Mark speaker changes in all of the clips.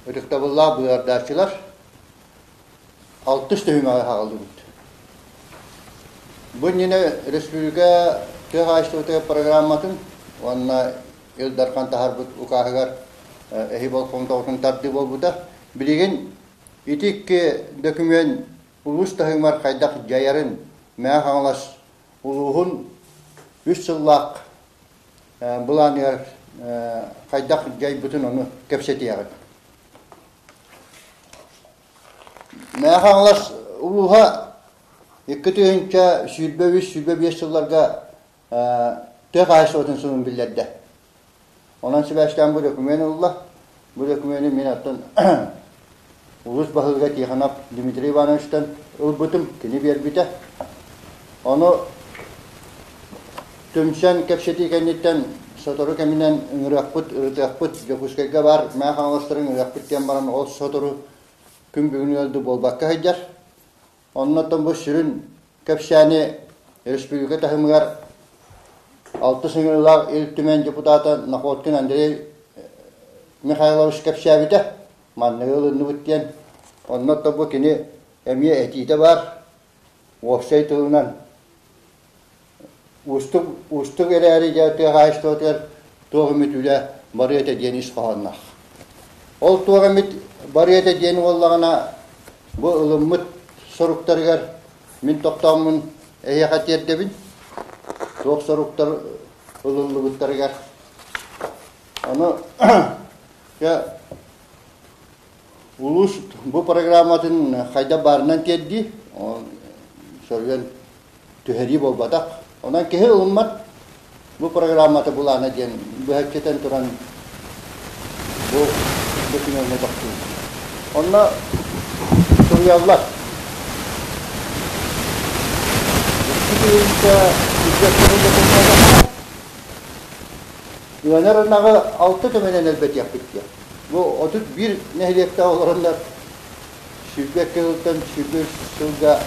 Speaker 1: Ытыктабыллаах быыбардааччылар, алтыс түһүмэҕи хааллыбыт. Бу иннинэ республика тыа хаһаайыстыбатыгар программатын уонна Ил Дархан таһаарбыт укааһыгар эһи болҕомтоҕутун тардыы буолбута. Билигин ити икки дөкүмүөн улуус таһымыгар хайдах дьайарын Мэҥэ Хаҥалас улууһун үс сыллаах былааныгар хайдах дьайбытын ону кэпсэтиэҕин. Мэҥэ Хаҥалас улууһа 2023-25 сылларга тыа хаһаайыстыбатын сылын биллэрдэ. Онон сибээстээн бу документ ылла. Бу документы мин оттон улуус баһылыга Тихонов Дмитрий Ивановичтан ылбытым, кини биэрбитэ. Ону түмсэн кэпсэтии кэнниттэн сотору кэминэн ыҥырыахпыт, ырытыахпыт, Дьокуускайга баар Мэҥэ Хаҥаластарын ыҥырыахпыт диэн баран ол сотору күн бүгүн ыалдьы буолбакка сылдьар. Оннуттан бу сүрүн кэпсээни республика таһымыгар алтыс ыҥырыылаах Ил Түмэн депутата Находкин Андрей Михайлович кэпсээбитэ. Манныгы ылынныбыт диэн. Оннуттан бу кини эмиэ этиитэ баар. Уопсай тылынан уустук, уустук эрээри дьэ тыа хаһаайыстыбатыгар туох эмит үлэ барыа этэ диэн ис хоһоонноох. Ол туох эмит барыа этэ диэн буоллаҕына, бу ылыммыт соруктарыгар мин тохтооммун эһиэхэ тиэрдэбин. Туох соруктар ылыллыбыттарыгар. Ону дьэ улуус бу программатын хайдах баарынан тиэрдии, соруйан түһэрии буолбатах. Онон киһи ылыммат бу программата былаана диэн быһаччытан туран бу докумуоҥҥа тохтуур. Онно суруйаллар. Ыанар ынаҕы алта төмөнөн элбэтиэхпит диэн. Бу 31 нэһилиэктээх олороннор 22 сылтан 23 сылга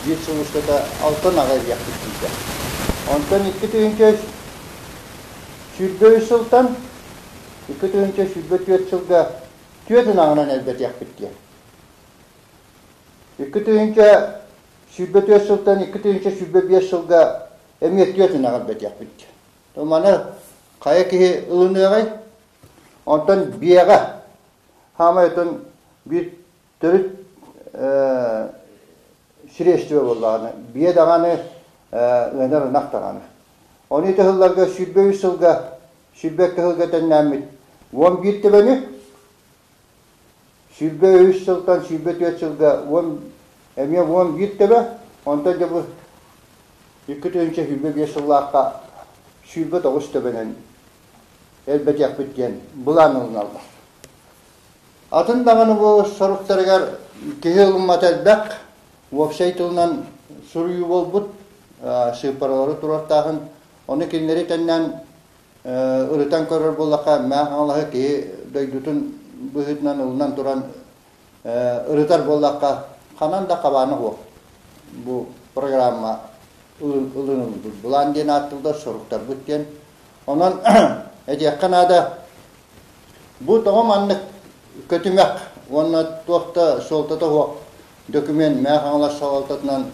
Speaker 1: биир сыл устата алтан аҕа эбиэхпит дийтэ. Онтон 2023 сылтан 2024 сылга түөрт ынаҕынан элбэтиэхпит диэн. 2024 сылтан 2025 сылга эмиэ түөрт ынаҕы элбэтиэхпит диэн. Маны хайа киһи ылыныаҕай? Онтон биэҕэ хаамай отон биир төрүт средство буоллаҕына, биэ даҕаны, ыанар ынах даҕаны. Ону ити сылларга 23 сылга, 22 сылга тэннээммит 11 төбөнү, 23 сылтан 24 сылга уон эмиэ 11 төбө, онтон дьэ бу 2025 сыллаахха 29 төбөнөн элбэтиэхпит диэн былаан ылыналлар. Атын даҕаны бу соруктарыгар киһи ылыммата элбэх, уопсай тылынан суруйуу буолбут, сыыппаралары туруортааһын, ону кинилэри тэннээн ырытан көрөр буоллахха, Мэҥэ Хаҥалаһы киһи дойдутун быһыытынан ылынан туран ырытар буоллахха, ханан да хабаана суох бу программа ылыныллыбыт. Былаан диэн ааттыыллар, соруктарбыт диэн. Онон этиэххэ наада, бу тоҕо маннык көтүмэх уонна туох да суолтата суох документ Мэҥэ Хаҥалас салалтатынан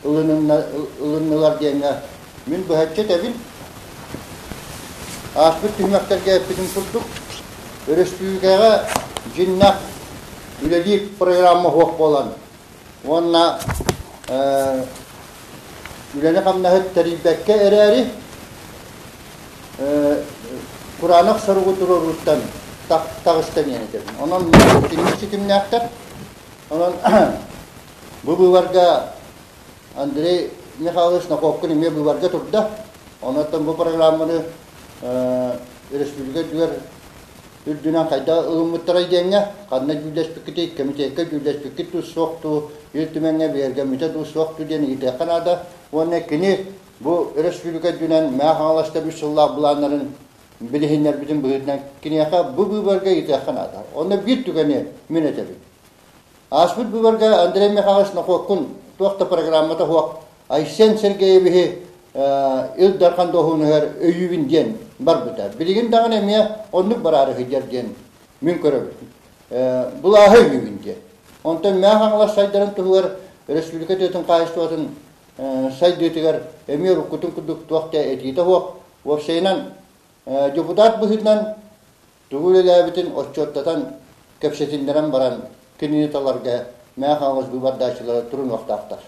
Speaker 1: ылыннылар диэҥҥэ мин быһаччы этэбин. Ааспыт түһүмэхтэргэ эппитим курдук, өрөспүүбүлүкэҕэ дьиҥнээх үлэлиир программа суох буолан уонна үлэни-хамнаһы тэрийбэккэ эрээри, кураанах соругу туруорууттан таҕыста диэн этэбин. Онон итинник ситимнээхтэр. Онон бу быыбарга Андрей Михайлович Находкин эмиэ быыбарга турда. Онон бу программаны республика үрдүгэр үрдүнэн хайдах ылыммыттарай диэҥҥэ, ханна дьүүллэспиккитий, кэмитиэккэ дьүүллэспиккит дуу суох дуу, Ил Түмэҥҥэ бигэргэммитэ дуу суох дуу диэн ыйытыахха наада. Уонна кини бу өрөспүүбүлүкэ үрдүнэн Мэҥэ Хаҥаластар үс сыллаах былааннарын билиһиннэрбитин быһыытынан киниэхэ бу быыбарга ыйытыахха наада. Онно биир түгэни мин этэбин. Ааспыт быыбарга Андрей Михайлович Нохуоккун туох да программата суох Айсен Сергеевиһи Ил Дархан дуоһунугар өйүүбүн диэн барбыта. Билигин даҕаны эмиэ оннук бараары сылдьар диэн мин көрөбүн. Былааһы өйүүбүн диэн. Онтон Мэҥэ Хаҥалас сайдарын туһугар республика тыатын хаһаайыстыбатын сайдыытыгар эмиэ уруккутун курдук туох да этиитэ суох. Уопсайынан, депутат быһыытынан тугу үлэлээбитин отчуоттатан, кэпсэтиннэрэн баран кинини таларга Мэҥэ Хаҥалас быыбардааччылара турунуохтаахтар.